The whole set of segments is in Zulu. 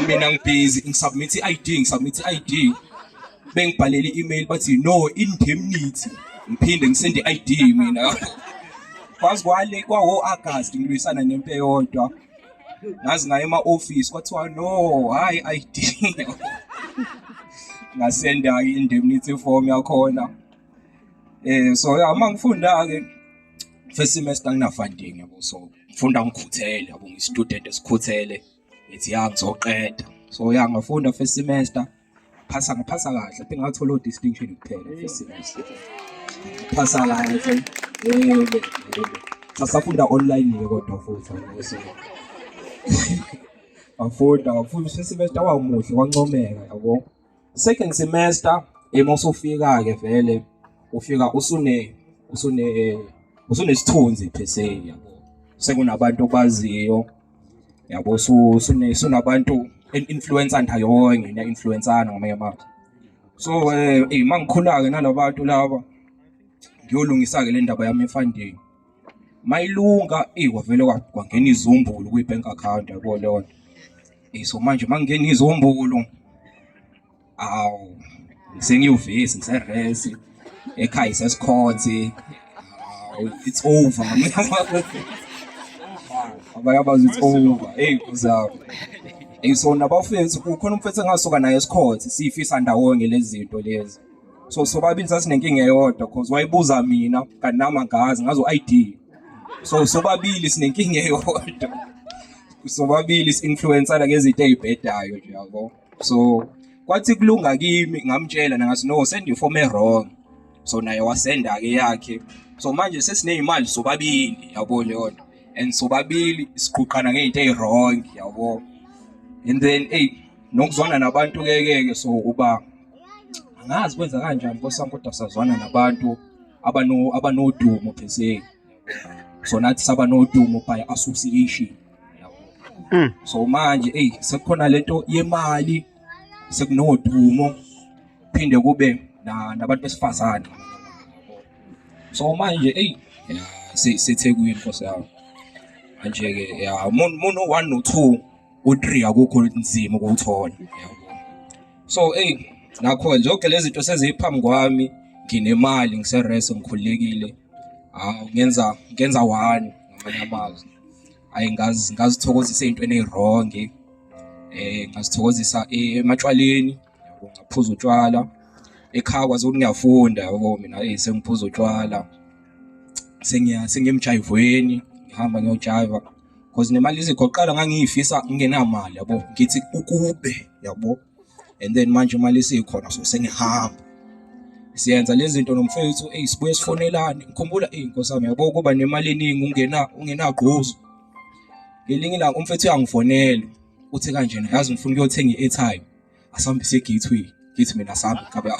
Mina ngibhizi ngisubmit i-ID, ngisubmit i-ID, bengibhalela i-email bathi no indemnity, ngiphinde ngisende i-ID mina. Kwazi kwale kwawo-August ngilwisana nempi eyodwa, ngazi ngaye ema-office kwathiwa no, hhayi ID. Ngasenda-ke i-indemnity form yakhona. So ya, uma ngifunda-ke first semester ngina-funding yabo, so ngifunda ngikhuthele yabo, ngi-student esikhuthele, ngithi ya ngizoqeda. So ya, ngafunda first semester, phasa, ngaphasa kahle. I think ngathola o-distinction kuphela first semester, phasa kahle. Yebo, sasafunda online-ke kodwa futhi yabo, so ngafunda, ngafunda first semester wamuhle, kwancomeka yabo. Second semester uma usufika-ke vele ufika usunesithunzi per se yabo, sekunabantu obaziyo yabo, sunabantu influencer ndawonye, niya-influence-ana ngamanye amazwi. So uma ngikhula-ke nalabantu laba, ngiyolungisa-ke le ndaba yami ye-funding mayilunga, kwavele kwangena izumbulu kwi-bank account yabo leyo nto. So manje makungena izumbulu, awu, sengiyuvesi, ngise-res, ekhaya isesikhonzi, it's over. Abanye abazi it's over. Hey kuzama. Hey, so nabafethu, kukhona umfethu engasuka naye esikhonzi, siyifisa ndawonye lezi zinto lezi. So sobabili sasinenkinga eyodwa, cause wayibuza mina kanti nami angazi ngazo ID. So sobabili sinenkinga eyodwa, sobabili si-influence-ana ngezinto ey'bhedayo nje yabo. So kwathi kulunga kimi, ngamtshela ngathi no, send i-form e-wrong. So naye wasenda-ke yakhe. So manje sesiney'mali sobabili yabo leyo nto, and sobabili siqhuqana ngey'nto ey'wrong yabo. And then eyi, nokuzwana nabantu-ke ke so uba angazi kwenza kanjani nkosi yami, kodwa sazwana nabantu abanodumo per se. So nathi saba nodumo by association yabo. So manje eyi, sekukhona lento yemali, sekunodumo, phinde kube nabantu besifazane. So manje eyi ya, seThekwini nkosi yami. Manje-ke ya, muno 1 no 2 u3 akukho nzima ukuwuthola yabo. So eyi, nakho nje zonke lezi zinto seziphambi kwami, nginemali, ngise-res, ngikhululekile. Hawu, ngenza one ngamanye amazwi. Hayi, ngazithokozisa ey'ntweni ey'wrong, ngazithokozisa ematshwaleni yabo, ngaphuza utshwala. Ekhaya kwazi ukuthi ngiyafunda yabo, mina sengiphuza utshwala, sengiya emjayivweni, ngihamba ngiyojayiva cause nemali izigoqala ngangiyifisa ngingenamali yabo, ngithi ukube yabo. And then manje imali isikhona, so sengihamba siyenza lezi zinto nomfethu. Eyi, sibuye sifonelane. Ngikhumbula, eyi nkosi yami yabo, kuba nemali eningi ungenagquzu. Ngelinye ilanga umfethu uyangifonela, uthi kanjena, yazi ngifuna ukuyothenga i-airtime, asambe siye Gateway. Ngithi mina asambe ngabe.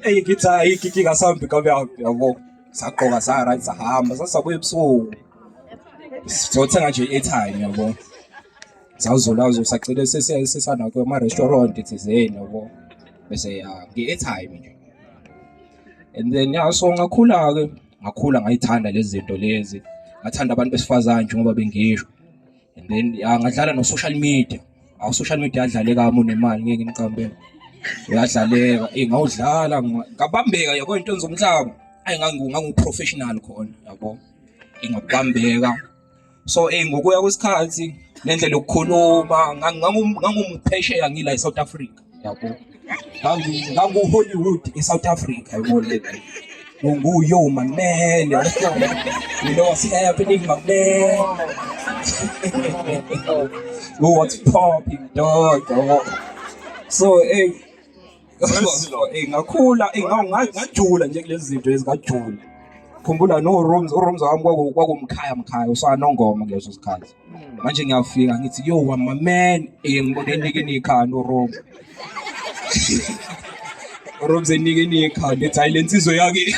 Eyi, ngithi hayi inkinga, asambe ngabe yabo. Sagqoka sa-right, sahamba, sasabuya ebusuku siyothenga nje i-airtime yabo. Sawuzulazo, sagcine sesana kuma-restaurant thizeni yabo, bese ya nge-airtime nje. And then ya, so ngakhula-ke, ngakhula ngayithanda lezi zinto lezi, ngathanda abantu besifazane njengoba bengisho. And then ya, ngadlala no-social media. Awu, social media yadlaleka uma unemali, ngeke ngiqambele, uyadlaleka. Eh, ngawudlala ngabambeka yabo into zomhlaba. Ayi, ngangu-professional khona yabo, ngabambeka. So ngokuya kwesikhathi nendlela yokukhuluma, ngangumphesheya ngila e-South Africa yabo, ngangu-Hollywood e-South Africa yabo le. Ngu-yo my man, you know what's happening, my man, yo, what's popping, dog, yabo. So ngakhula, ngajula nje kulezi zinto ezingajula. Khumbula no rooms, u-rooms wami kwakumkhaya mkhaya usanongoma kuleso sikhathi. Manje ngiyafika ngithi yo my man, ngibone enikini ikhanda u-rooms enikini ikhanda, ethi hayi le nsizwe yake.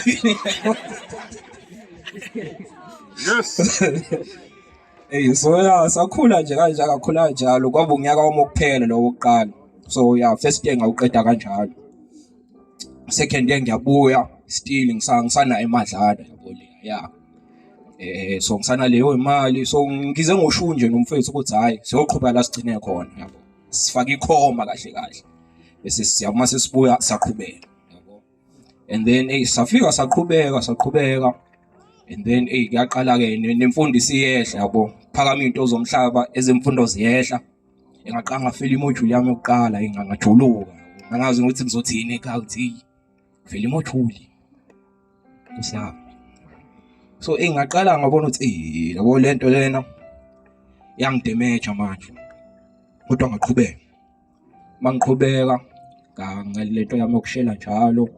So ya, sakhula nje kanje, kakhula kanjalo. Kwaba unyaka wami wokuphela lo wokuqala. So ya, first year ngawuqeda kanjalo. Second year ngiyabuya still ngisanayo imadlana yabo le ya. So ngisanaleyo imali, so ngize ngoshu nje nomfethu ukuthi hhayi siyoqhubeka la sigcine khona yabo. Sifake ikhoma kahle kahle bese siya uma sesibuya siyaqhubeka yabo. And then hey safika saqhubeka saqhubeka, and then hey kuyaqala ke nemfundo isiyehla yabo, phakama into zomhlaba, ezemfundo ziyehla. Engaqala ngafela imojuli yami yokuqala, ngajuluka, angazi ukuthi ngizothini ekhaya ukuthi vele imojuli Nkosi yami. So engaqala ngabona ukuthi eh yabo lento lena yangidemeja manje. Kodwa ngaqhubeka. Mangiqhubeka ngalento yami yokushela njalo.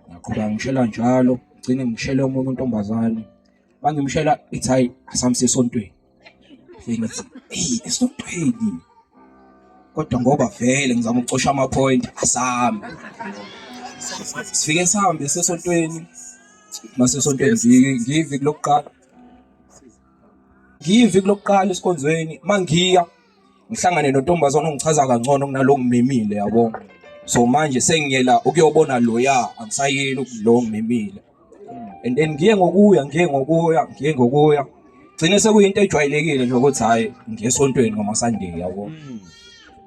Ngaqhubeka ngishela njalo, ngigcine ngishele omunye untombazane. Mangimshela ithi hayi asamse esontweni. Ngithi hey esontweni. Kodwa ngoba vele ngizama ukucosha ama point asami. Sifike sihambe sesontweni. Masesontweni ngiviki lokuqala. Ngiviki lokuqala esikonzweni mangiya ngihlangane nontombazane ongichaza kangcono kunalo ngimemile yabo. So manje sengiyela ukuyobona loya, angisayeli lo ngimemile. And then ngiye ngokuya ngiye ngokuya ngiye ngokuya, gcine sekuyinto ejwayelekile nje ukuthi hayi ngiye esontweni ngama-Sunday yabo.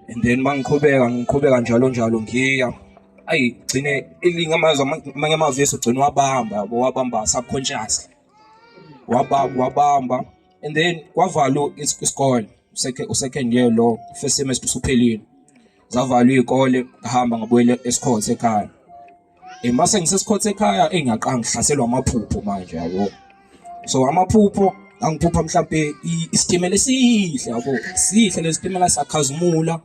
And then mangiqhubeka ngiqhubeka njalo njalo ngiya, ayi gcine elinye amazwi, amanye amavesi ugcine wabamba yabo, wabamba subconsciously, wabamba wabamba. And then kwavalwa isikole, u-second year lo, first semester usuphelile, zavalwa iy'kole, ngahamba ngabuyela esikhothe ekhaya. Mase ngisesikhothe ekhaya engiyaqala ngihlaselwa amaphupho manje yabo. So amaphupho angiphupha mhlambe isitimela esihle yabo, sihle lesitimela sakhazimula,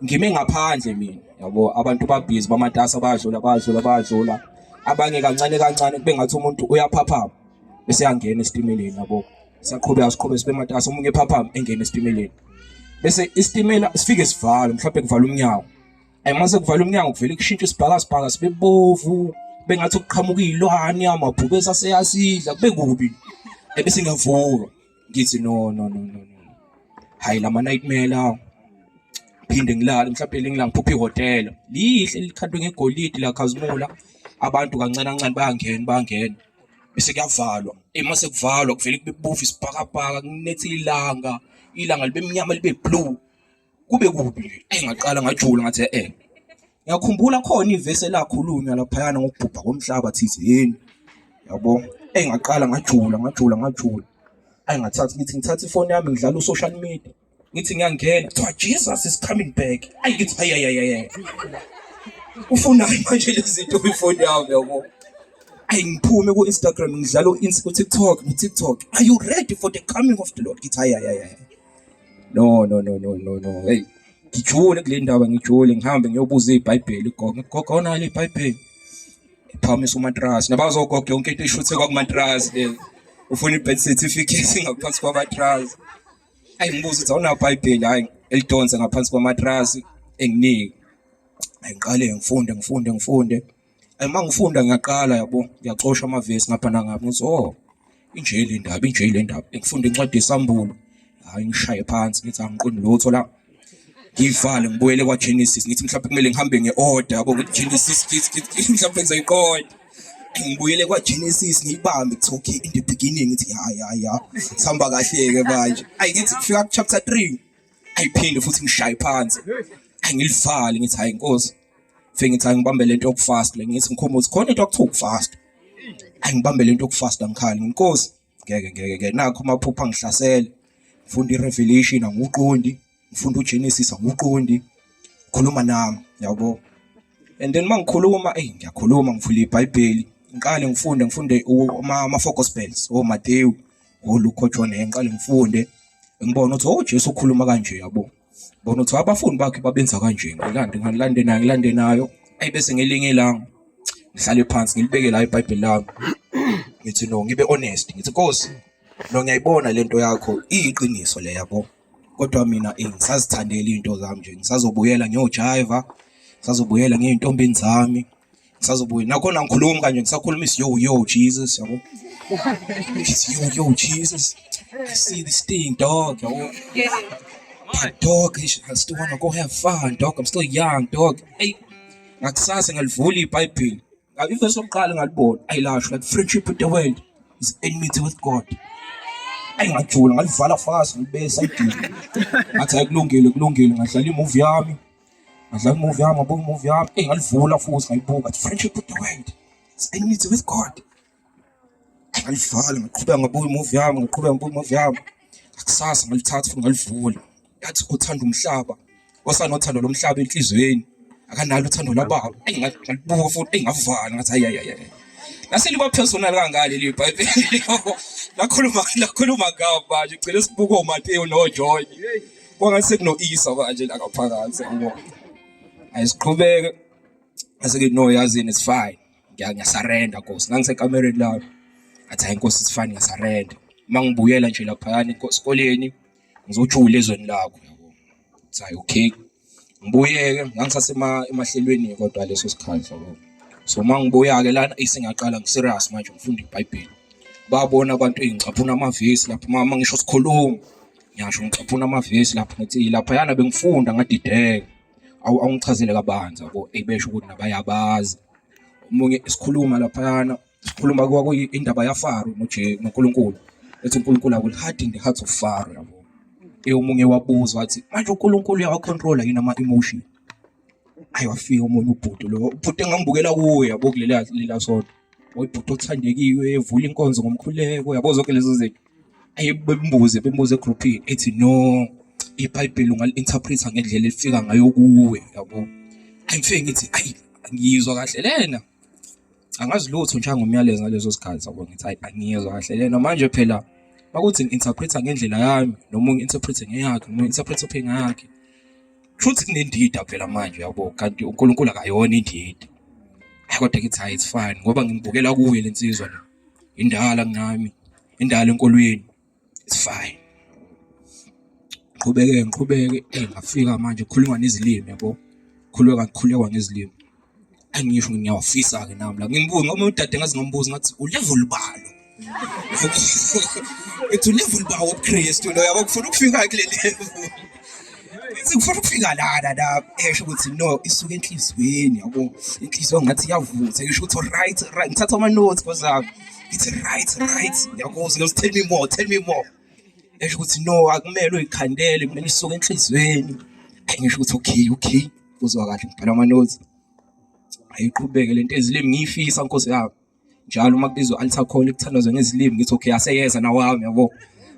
ngime ngaphandle mina yabo, abantu babhizi bamatasa bayadlula bayadlula bayadlula, abanye kancane kancane kube ngathi umuntu uyaphaphama bese yangena esitimeleni yabo. Siyaqhubeka siqhubeka sibe matasa, omunye ephaphama engena esitimeleni, bese isitimela sifike sivale, mhlawumbe kuvala umnyango. Ayi mase kuvala umnyango kuvele kushintshe isibhakasibhaka sibe bovu, bengathi kuqhamuka iy'lwane, amabhubesi aseyasidla, kube kubi. Ebese ngiyavuka ngithi no no no no no, hayi lama nightmare lawo. Phinde ngilale, mhlawumbe elinye ilanga ngiphuphe ihhotela lihle likhandwe ngegolide lakhazimula, abantu kancane kancane bayangena bayangena, bese kuyavalwa. Mase kuvalwa kuvele kube bovu isibhakabhaka, kunethe ilanga, ilanga libe mnyama libe blue, kube kubi nje. Ngaqala ngajula ngathi ngiyakhumbula khona ivesi elakhulunywa laphayana ngokubhubha komhlaba thizeni yabo. Ngaqala ngajula ngajula ngajula, ayi ngathatha ngithi ngithatha ifoni yami ngidlala u-social media, ngithi ngiyangena kuthiwa Jesus is coming back. Ayi ngithi hayi hayi hayi, ufunani manje lezi zinto kwifoni yami yabo. Ayi ngiphume ku-Instagram ngidlala ku-TikTok, no-TikTok, are you ready for the coming of the Lord? Ngithi hayi hayi hayi, no no no no no no, hey ngijule kule ndaba, ngijule ngihambe ngiyobuza iBhayibheli gogo, gogo awunalo iBhayibheli? Iphakamisa umatrasi nabazogogo yonke into ishuthe kwakumatrasi le, ufuna i-birth certificate ngaphansi kwamatrasi. Ayi ngibuza ukuthi awunawo iBhayibheli? Hayi elidonse ngaphansi kwamatrasi enginike. Ayi ngiqale ngifunde ngifunde ngifunde. Ayi uma ngifunda ngiyaqala yabo, ngiyacosha amavesi ngapha nangapha, ngithi oh inje le ndaba, inje le ndaba. Ngifunda incwadi yesambulo, hayi ngishaye phansi ngithi angiqondi lutho la. Ngiyivale ngibuyele kwaGenesis, ngithi mhlawumbe kumele ngihambe nge-order yabo, ngithi Genesis ngithi mhlawumbe ngizoyiqonda. Ngibuyele kwaGenesis ngiyibambe kuthi okay in the beginning, ngithi ya ya ya sihamba kahle-ke manje. Ayi ngithi kufika ku-chapter 3, ayiphinde futhi ngishaye phansi, angilivale ngithi hayi Nkosi. Fike ngithi angibambe lento yokufast le, ngithi ngikhumbuze ukuthi khona into okuthiwa ukufast. Angibambe lento yokufast, angikhali nginkosi, ngeke ngeke ngeke, nakho amaphupho angihlasele. Ngifunda iRevelation angiwuqondi, ngifunda uGenesis angiwuqondi, khuluma nami yabo. And then mangikhuluma, ey ngiyakhuluma ngivula iBhayibheli, ngiqale ngifunde ngifunde ama-four gospels, oMathewu, oLuke, oJohn, ngiqale ngifunde ngibone ukuthi oh Jesu ukhuluma kanje yabo. Bona ukuthi abafundi bakhe babenza kanje, ngilande ngilande nayo ngilande nayo. Ayi bese ngelinye ilanga ngihlale phansi ngilibeke la iBhayibheli lami, ngithi no ngibe honest, ngithi Nkosi no ngiyayibona lento yakho iyiqiniso le yabo, kodwa mina ngisazithandela izinto zami nje, ngisazobuyela ngiyojiva, ngisazobuyela ngiyintombini zami, ngisazobuya nakhona ngikhuluma kanje, ngisakhuluma isi yo yo Jesus yabo, ngithi yo yo Jesus, I see this thing dog yabo, but dog I still wanna go have fun dog, I'm still young dog. Hey ngakusasa ngalivula iBhayibheli. Ivesi lokuqala ngalibona ayilasho like friendship with the world is enmity with God. Ayingajula ngalivala fast ngibeka esayidini. Ngathi ayikulungile kulungile ngadlala imovie yami. Ngadlala imovie yami ngabuka imovie yami. Ey ngalivula futhi ngayibuka friendship with the world is enmity with God. Ngalivala ngaqhubeka ngabuka imovie yami ngaqhubeka ngabuka imovie yami. Kusasa ngalithatha futhi ngalivula. Yathi uthanda umhlaba osanothando lomhlaba enhliziyweni akanalo uthando lwababa. Eyi ngalibuka futhi eyi ngavala ngathi hayi hayi hayi. Lase liba personal kangaka leli iBhayibheli. Lakhuluma lakhuluma ngabo manje ugcine sibuka oMateyu noJohn. Kwangathi sekuno-Isa manje la ngaphakathi yabo. Ayisiqhubeke. Ase-ke no yazini it's fine. Ngiyasarenda Nkosi. Ngangisekamereni lami. Ngathi hayi Nkosi it's fine ngiyasarenda. Uma ngibuyela nje laphayana esikoleni ngizojula ezweni lakho yabo. Ngathi hayi okay. Ngibuye-ke ngangisasema emahlelweni kodwa leso sikhathi yabo. So uma ngibuya-ke lana eyi sengiyaqala ngi-serious manje ngifunda iBhayibheli. Babona abantu eyi ngicaphuna amavesi lapha uma ngisho sikhuluma ngiyasho ngicaphuna amavesi lapha ngithi laphayana bengifunda ngadideka. Awungichazele kabanzi yabo, eyi besho ukuthi nabayabazi. Omunye sikhuluma laphayana sikhuluma kwakuyindaba yaFaro noNkulunkulu ethi uNkulunkulu I will harden the hearts of Pharaoh yabo. Omunye wabuza wathi manje uNkulunkulu uyawacontrola yini ama-emotion? Ayi wafika omunye ubhuti lo ubhuti engangibukela kuye yabo kuleliya lela sonto. Ubhuti othandekiwe evula inkonzo ngomkhuleko yabo zonke lezo zinto. Ayi bembuze bembuze egruphini ethi no iBhayibheli ungali-interpret-a ngendlela elifika ngayo kuwe yabo. Ayi ngifike ngithi ayi angiyizwa kahle lena. Angazi lutho nje ngomyalezo ngaleso sikhathi yabo ngithi hayi angiyizwa kahle lena manje phela makuthi ngi-interpret-a ngendlela yami noma ungi-interpret-e ngeyakhe noma u-interpret-e ngeyakhe. Kushuthi kunendida phela manje yabo kanti uNkulunkulu akayona indida. Hayi kodwa ngithi hayi it's fine ngoba ngibukela kuye le nsizwa le. Indala kunami, indala enkolweni. It's fine. Ngiqhubeke ngiqhubeke eh ngafika manje kukhulunywa nezilimi yabo. Khuleka kukhulekwa ngezilimi. Angisho ngiyawafisa ke nami la. Ngimbuza ngoba udade ngaze ngambuza ngathi ulevel balo. Ethi ulevel ba wobuKristu lo yabo kufuna ukufika kule level. Ngithi ngifuna ukufika lana la esho ukuthi no isuke enhliziyweni yabo. Inhliziyo ngathi iyavutha ngisho ukuthi right right ngithatha ama notes kozami. Ngithi right right ngiyakuzwa ngithi tell me more tell me more. Esho ukuthi no akumele uyikhandele kumele isuke enhliziyweni. Ngisho ukuthi okay okay uzwa kahle ngibhala ama notes. Ayiqhubeke lento ezilimi ngiyifisa Nkosi yami. Njalo uma kubizwa altar call kuthandazwe ngezilimi ngithi okay aseyeza nawami yabo.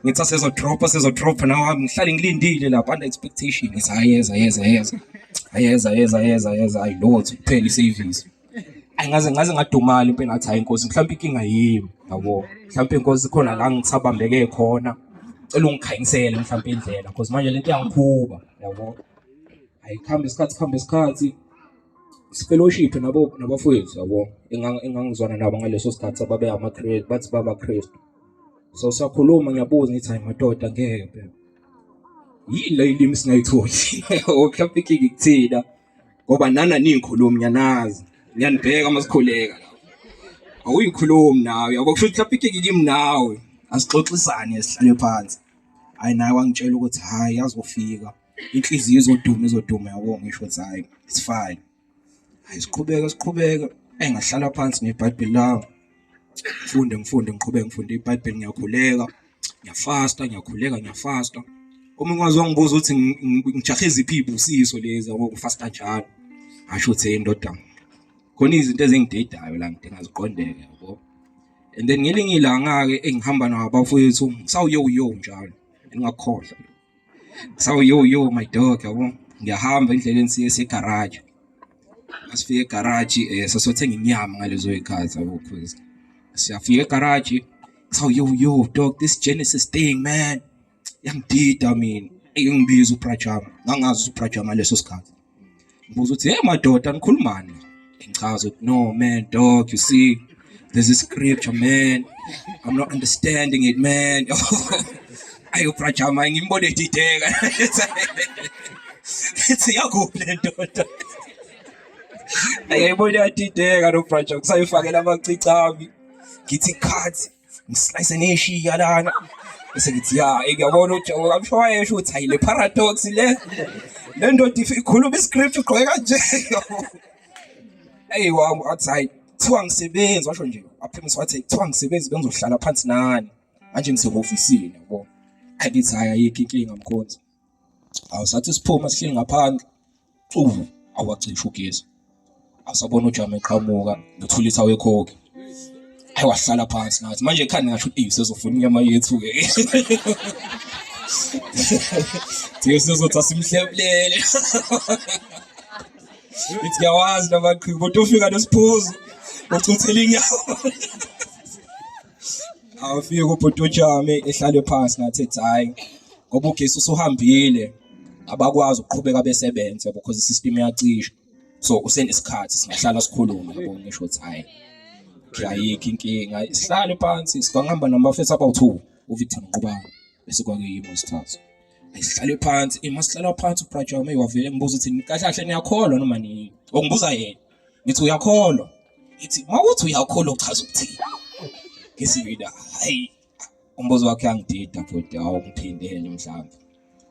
Ngithi asezodropa asezodropa nawami ngihlale ngilindile lapha under expectation ngithi ayeza yeza yeza. Ayeza yeza yeza yeza ayi lutho kuphela isevisi. Ayi ngaze ngaze ngadumala impela ngathi hayi Nkosi mhlawumbe inkinga yimi yabo. Mhlawumbe Nkosi khona la ngisabambeke khona. Cela ungikhanyisele mhlawumbe indlela because manje lento iyangikhuba yabo. Ayikhamba isikhathi khamba isikhathi fellowship nabo nabafowethu yabo engangizwana nabo ngaleso sikhathi ababe amaKristu bathi babaKristu. So siyakhuluma ngiyabuza ngithi hayi madoda ngeke phela. Yini le ilimi singayitholi? Mhlawumbe inkinga ikuthina ngoba nana niyikhulumi ngiyanazi. Ngiyanibheka uma sikhuleka la. Awuyikhulumi nawe yabo kusho ukuthi mhlawumbe inkinga kimi nawe. Asixoxisane sihlale phansi. Hayi naye wangitshela ukuthi hayi yazofika inhliziyo izoduma izoduma yabo ngisho ukuthi hayi it's fine. Hayi siqhubeke siqhubeke engahlala phansi neBhayibheli lami. Ngifunde ngifunde ngiqhubeke ngifunde iBhayibheli ngiyakhuleka ngiyafasta ngiyakhuleka ngiyafasta. Omunye waze wangibuza ukuthi ngijahe ziphi izibusiso lezi yabo ngifasta njalo. Ngasho ukuthi hey ndoda khona izinto ezingididayo la ngidinga ziqondeke yabo. And then ngelinye ilanga-ke engihamba nabafowethu ngisawuyo-yo njalo ngingakhohlwa. Ngisawuyo-yo my dog yabo. Ngiyahamba endleleni siye esegaraji. Masifika egaraji sasothenga inyama ngalezo y'khathi yabo cause siyafika egaraji ngisawu yo yo dog this Genesis thing man yangidida mina. Eyi ngibiza uBrajama ngangazi uBrajama ngaleso sikhathi. Ngibuza ukuthi hey madoda nikhulumani la? Ngichaza ukuthi no man dog you see there's a scripture man I'm not understanding it man. Ayi uBrajama ngimbone edideka. Ithi yakuphi le ndoda? Ayayibona iyadideka lo Brajama kusayifakela amacici ami. Ngithi cut ngislice neshiya lana. Bese ngithi ya ngiyabona uJabu I'm sure wayesho ukuthi hayi le paradox le. Le ndoda ikhuluma iscript ugqoke kanje. Hey wami athi hayi Kuthiwa ngisebenzi washo nje waphimisa wathi kuthiwa ngisebenzi bengizohlala phansi nani. Manje ngisehofisini yabo. Akithi hayi ayikho inkinga mkhonzi. Awusathi siphuma sihleli ngaphandle. Cuvu awacisha ugesi. Asabona uJama eqhamuka nothulisa wekhokhi. Ayi wahlala phansi nathi. Manje ekhanda ngasho ukuthi usezofuna inyama yethu ke. Thina sizothi asimhleblele. Ithi ngiyawazi lamaqhinga kodwa ufika nesiphuzo ucuthela inyawo. Awufike ubhuti ujame ehlale phansi nathi ethi hayi ngoba ugesi usuhambile abakwazi ukuqhubeka besebenze yabo because i-system iyacisha so usenesikhathi singahlala sikhulume yabo ngisho ukuthi hayi ayikho inkinga sihlale phansi singahamba nabafethu abawu-two uVictor noNqobani bese kwake yimo isithathu sihlale phansi ima sihlala phansi uBrajame wavele ngibuza ukuthi kahle kahle niyakholwa noma ni ongibuza yena ngithi uyakholwa ngithi mawuthi uyakholwa uchaza ukuthini ngithi mina hayi umbuzo wakhe angidida bhuti awu ngiphindele mhlawumbe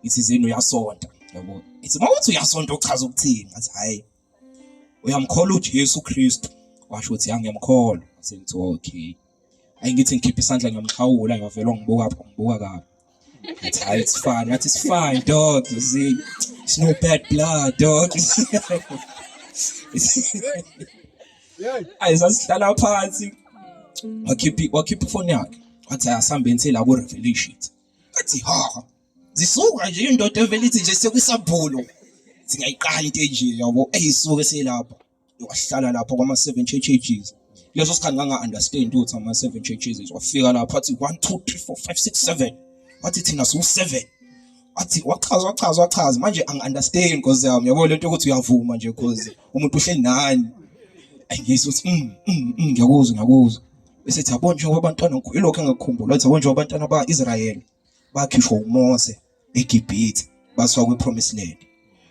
ngithi zini uyasonta yabo ngithi mawuthi uyasonta uchaza ukuthini ngathi hayi uyamkholwa uJesu Kristu washo ukuthi angiyamkholwa ngathi ngithi okay ayi ngithi ngikhipha isandla ngiyamxhawula ngavela ngibuka ngibuka kabi ngathi hayi it's fine ngathi it's fine dog you see it's no bad blood dog ayi sasihlala phansi wakhipha wakhipha ifoni yakhe wathi asihambeni sela ku Revelations ngathi ha zisuka nje indoda evele ithi nje sekwisambulo singayiqala into enje yabo eyisuke selapha wahlala lapho kwama-seven church ages leso sikhathi nganga-understand ukuthi ama-seven church ages wafika lapho wathi 1 2 3 4 5 6 7 wathi thina siwu-7 wathi wachaza wachaza wachaza manje angi-understand nkosi yami yabo lento yokuthi uyavuma nje cause umuntu uhleli nani ayingisi ukuthi ngiyakuzwa ngiyakuzwa bese ethi yabo njengoba abantwana yilokho engakukhumbula wathi yabo njengoba abantwana ba-Israyeli bakhishwa uMose eGibhithe basiwa kwi-promised land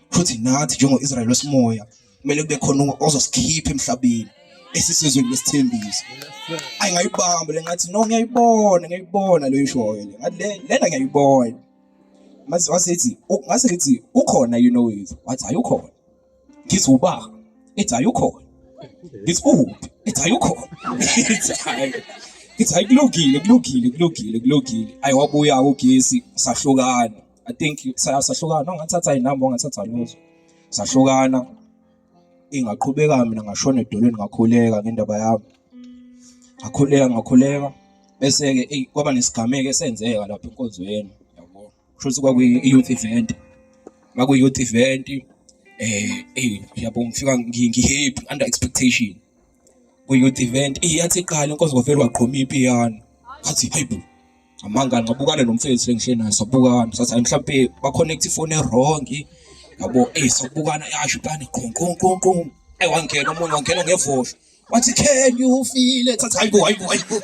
futhi nathi njengo-Israyeli wesimoya kumele kube khona ozosikhipha emhlabeni esisezweni lesithembiso ayi ngayibamba le ngathi no ngiyayibona ngiyayibona leyo ishoyo le ngathi le lena ngiyayibona mase wasethi ngase ngithi ukhona you know it wathi hayi ukhona ngithi uba ethi hayi ukhona ngithi uphi ethi hayi ukhona ethi hayi ngithi hayi kulungile kulungile kulungile kulungile ayi wabuya ugesi sahlukana i think sahlukana ongathatha inamba ongathatha lutho sahlukana ingaqhubeka mina ngashona edolweni ngakhuleka ngendaba yami ngakhuleka ngakhuleka bese-ke eyi kwaba nesigameko esenzeka lapha enkonzweni yabo kusho ukuthi kwakuyi-youth event kwakuyi-youth event eh eh yabo ngifika ngi-happy under expectation kwi-youth event eh yathi iqala inkonzo kwavele waqhuma ipiyano ngathi hayibo amanga ngabukana nomfethu lengihleli naye sabukana sathi hayi mhlawumbe ba-connect ifoni e-wrong yabo eh sabukana yasho ipiyano qhum qhum qhum qhum ayi wangena omunye wangena ngevosho wathi can you feel it athi hayibo hayibo hayibo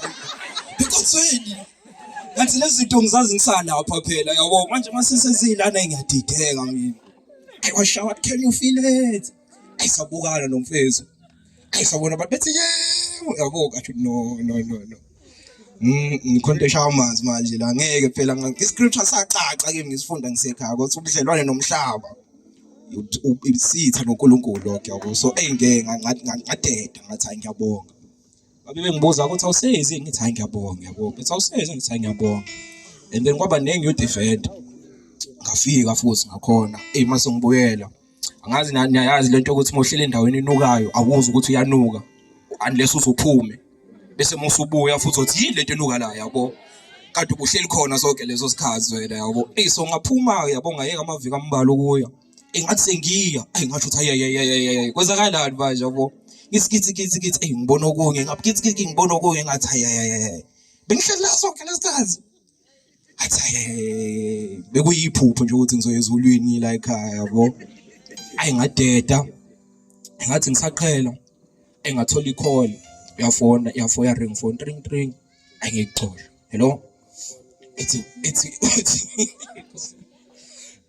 enkonzweni ngathi lezi zinto ngizazi ngisalapha phela yabo manje mase sezilana ngiyadideka mina ayi washawa wathi can you feel it ayi sabukana nomfezo ayi sabona abantu bethi yebo yabo ngathi no no no no ngikhonto eshaya amanzi manje la ngeke phela iscripture sacaca kimi ngisifunda ngisekhaya ukuthi ubudlelwane nomhlaba isitha noNkulunkulu lokho yabo so eyi ngeke ngadeda ngathi hayi ngiyabonga babe bengibuza ukuthi awusezi ngithi hayi ngiyabonga yabo bethi awusezi ngithi hayi ngiyabonga and then kwaba nenye youth event ngafika futhi ngakhona eyi mase ngibuyela angazi niyayazi lento yokuthi uma uhleli endaweni enukayo awuzi ukuthi uyanuka unless uzuphume bese uma usubuya futhi uthi yini lento enuka la yabo kanti ubuhleli khona sonke leso sikhathi wena yabo eyi so ngaphuma yabo ngayeka amaviki ambalwa ukuya engathi sengiya ayi ngasho ukuthi ayi ayi ayi kwenzakalani manje yabo ngithi kithi kithi eyi ngibona okunye ngabe kithi kithi ngibona okunye ngathi ayi ayi ayi bengihleli la sonke lesikhathi athi ayi bekuyiphupho nje ukuthi ngizoya ezulwini la ekhaya yabo ayi ngadeda ngathi ngisaqhela engathola i-call uyafona iyafoya ring phone ring ring angikuxosha hello ethi ethi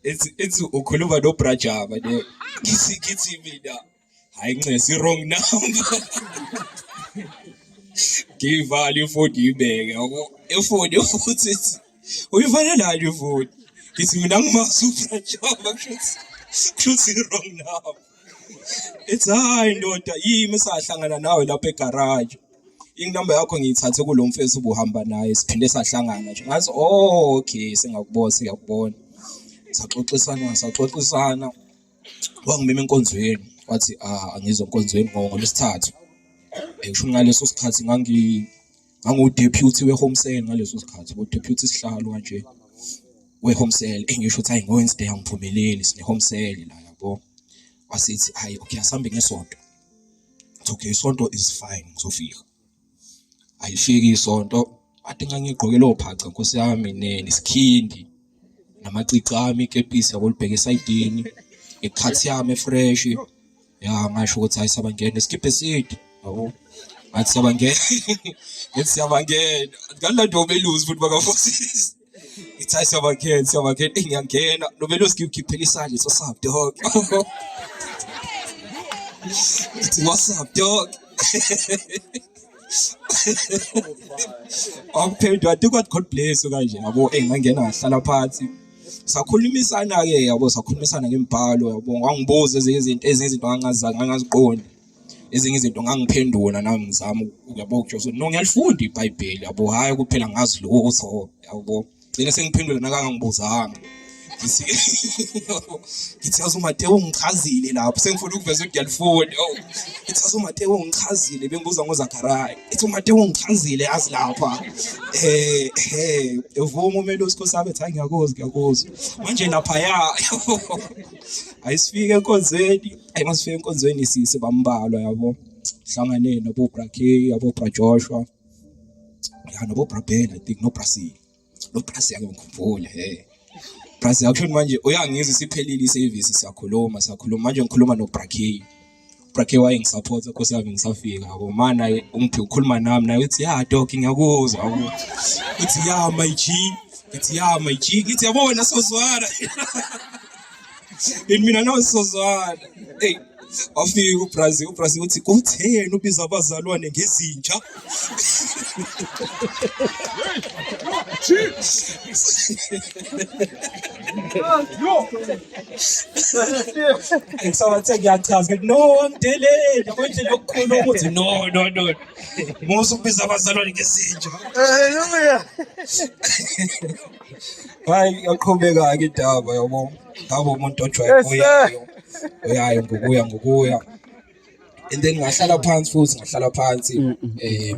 ethi ethi ukhuluma noBrajaba ne ngithi ngithi mina hayi ncesi wrong number ngiyivale ifoni ngiyibeke yabo ifoni futhi ethi uyivalelani ifoni ngithi mina ngimazi uBrajaba kushuthi kushuthi wrong number. Ethi hayi ndoda yimi sahlangana nawe lapha egarage. Inamba yakho ngiyithathe kulo mfethu ubuhamba naye siphinde sahlangana nje. Ngathi oh okay sengakubona siyakubona. Saxoxisana saxoxisana. Wangimema enkonzweni wathi ah angizwe enkonzweni ngoLwesithathu. Kusho ngaleso sikhathi ngangi ngangu-deputy we-home cell ngaleso sikhathi, u-deputy sihlalo kanje we-home cell. Engisho ukuthi hayi ngo-Wednesday angiphumeleli sine-home cell la yabo. Wasithi hayi okay asambe ngesonto. Ngathi okay isonto is fine ngizofika. Ayifiki isonto ade ngangigqoke lo phaca nkosi yami nesikhindi namacici ami ikepisi yabo libheke esayidini ikhathi yami efresh ya ngasho ukuthi hayi sabangena skip eside yabo ngathi siyabangena ngithi siyabangena ngalanda ubelusi futhi bakafosisi ngithi hayi siyabangena siyabangena eyi ngiyangena nobelusi ngikhiphela isandla it's what's up dog ngithi what's up dog Wangiphendula wathi God God bless you kanje yabo eh ngangena ngahlala phansi sakhulumisana ke yabo sakhulumisana ngembhalo yabo wangibuza ezinye izinto ezinye izinto ngangazazi ngangaziqondi ezinye izinto ngangiphendula nami ngizama yabo ukutshela no ngiyalifunda iBhayibheli yabo hhayi kuphela ngazi lutho yabo gcine sengiphendula nakangangibuzanga ngithi ngithi yazi uMateo ungichazile lapho sengifuna ukuveza ukuthi ngiyalifunda oh ngithi yazi uMateo ungichazile bengibuza ngoZakhariya ithi uMateo ungichazile yazi lapha eh eh evuma umelusi Nkosi yami ethi hayi ngiyakuzwa ngiyakuzwa manje lapha ya ayisifike enkonzweni ayi masifike enkonzweni sise bambalwa yabo hlangane nobo Bra K yabo Bra Joshua ya nobo Bra Ben I think no Brazil lo Brazil angikhumbule he Brazil akusho manje uyangizwa isiphelile iservice siyakhuluma siyakhuluma manje ngikhuluma no Bra K Bra K wayengisupporta Nkosi yami ngisafika yabo mana ungiphi ukhuluma nami naye uthi ya dog ngiyakuzwa yabo uthi ya my G ngithi ya my G ngithi yabona sozwana yini mina nawe sozwana hey wafika uBrazil uBrazil uthi kutheni ubiza abazalwane ngezinja Ngisabathe ngiyachaza ngithi no angideleli yabo indlela yokukhuluma ukuthi no no no musa ukubiza abazalwane ngezinja Hallelujah. Hayi yaqhubeka-ke indaba yabo ngaba umuntu ojwayele Yes, sir. oyayo oyayo ngokuya ngokuya and then ngahlala phansi futhi ngahlala phansi eh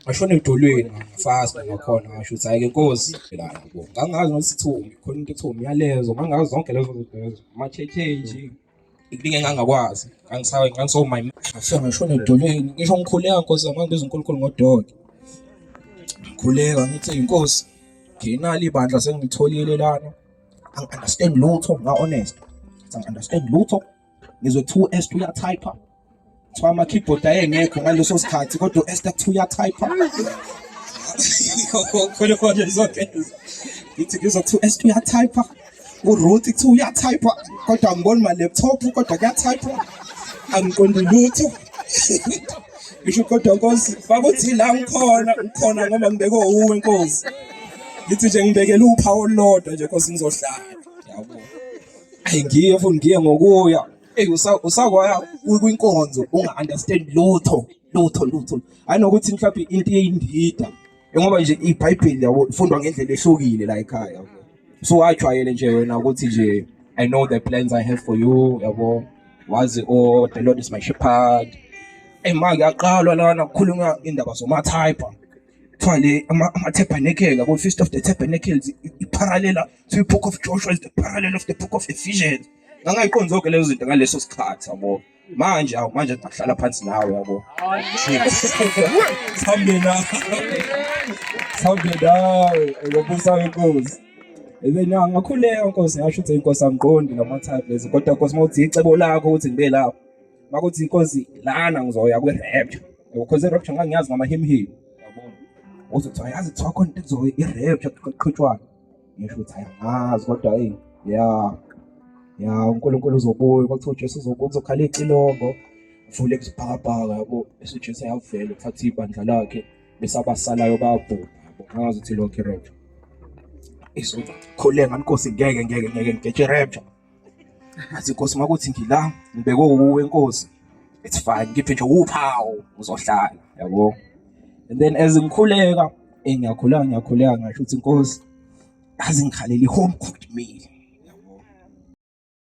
ngashona edolweni ngafasta ngakhona ngasho ukuthi hayi ke nkosi la yabo ngangazi nokuthi kuthiwa khona into ekuthiwa umyalezo ngangazi zonke lezo zinto lezo ama-change Ikulinge ngangakwazi ngangisawe ngangisoma ngafika ngashona edolweni ngisho ngikhuleka nkosi yami ngibiza uNkulunkulu ngododo ngikhuleka ngithi inkosi nginalo ibandla sengilitholile lana angi-understand lutho nga-honest angi-understand lutho ngizwe kuthiwa u-Esther uyatype kuthiwa ama-keyboard ayengekho ngaleso sikhathi kodwa u-Esther kuthiwa uyatype khona khona zonke ngithi ngizwa kuthiwa u-Esther uyatype uRuth kuthiwa uyatype kodwa angiboni ma-laptop kodwa kuyatype angiqondi lutho ngisho kodwa nkosi bakuthi la ngikhona ngikhona ngoba ngibekwe uwe nkosi ngithi nje ngibekele uphawu olulodwa nje nkosi ngizohlala yabo ayi ngiye futhi ngiye ngokuya Ey usakwaya kwinkonzo unga understand lutho lutho lutho. Hayi nokuthi mhlawumbe into eyindida. Ngoba nje iBhayibheli yabo ifundwa ngendlela ehlukile la ekhaya. So wajwayele nje wena ukuthi nje I know the plans I have for you yabo. Wazi oh the Lord is my shepherd. Ey manje yaqalwa lana kukhulunywa indaba zoma type. Kuthiwa le ama-tabernacle yabo Feast of the Tabernacles i-parallel to the book of Joshua is the parallel of the book of Ephesians. Ngangayiqondi zonke lezo zinto ngaleso sikhathi yabo. Manje awu manje ngahlala phansi nawe yabo. Sihambe nawe. Sihambe nawe ngobusa wenkosi. Ebe na ngakhuleka nkosi ngasho ukuthi inkosi angiqondi ngama type lezi kodwa nkosi mawuthi icebo lakho ukuthi ngibe lapho. Makuthi inkosi lana ngizoya kwi rapture. Yabo because i rapture ngangiyazi ngama him him. Yabo. Uzothi ayazi kuthiwa khona into ekuzobe i rapture kuqhutshwana. Ngisho ukuthi hayi angazi kodwa hey ya ya uNkulunkulu uzobuya kwakuthiwa uJesu uzobuya kuzokhala icilongo vule kuzibhakabhaka yabo bese uJesu ayavela uthatha ibandla lakhe bese abasalayo bayabhubha yabo angazi ukuthi lokho i-rapture izokhuleka nkosi ngeke ngeke ngeke ngeje rapture. Ngathi Nkosi makuthi ngila ngibekwe uwe Nkosi. It's fine ngiphe nje uphawu ngizohlala yabo. And then as ngikhuleka ngiyakhuleka ngiyakhuleka ngasho ukuthi Nkosi azi ngikhalela i-home cooked meal.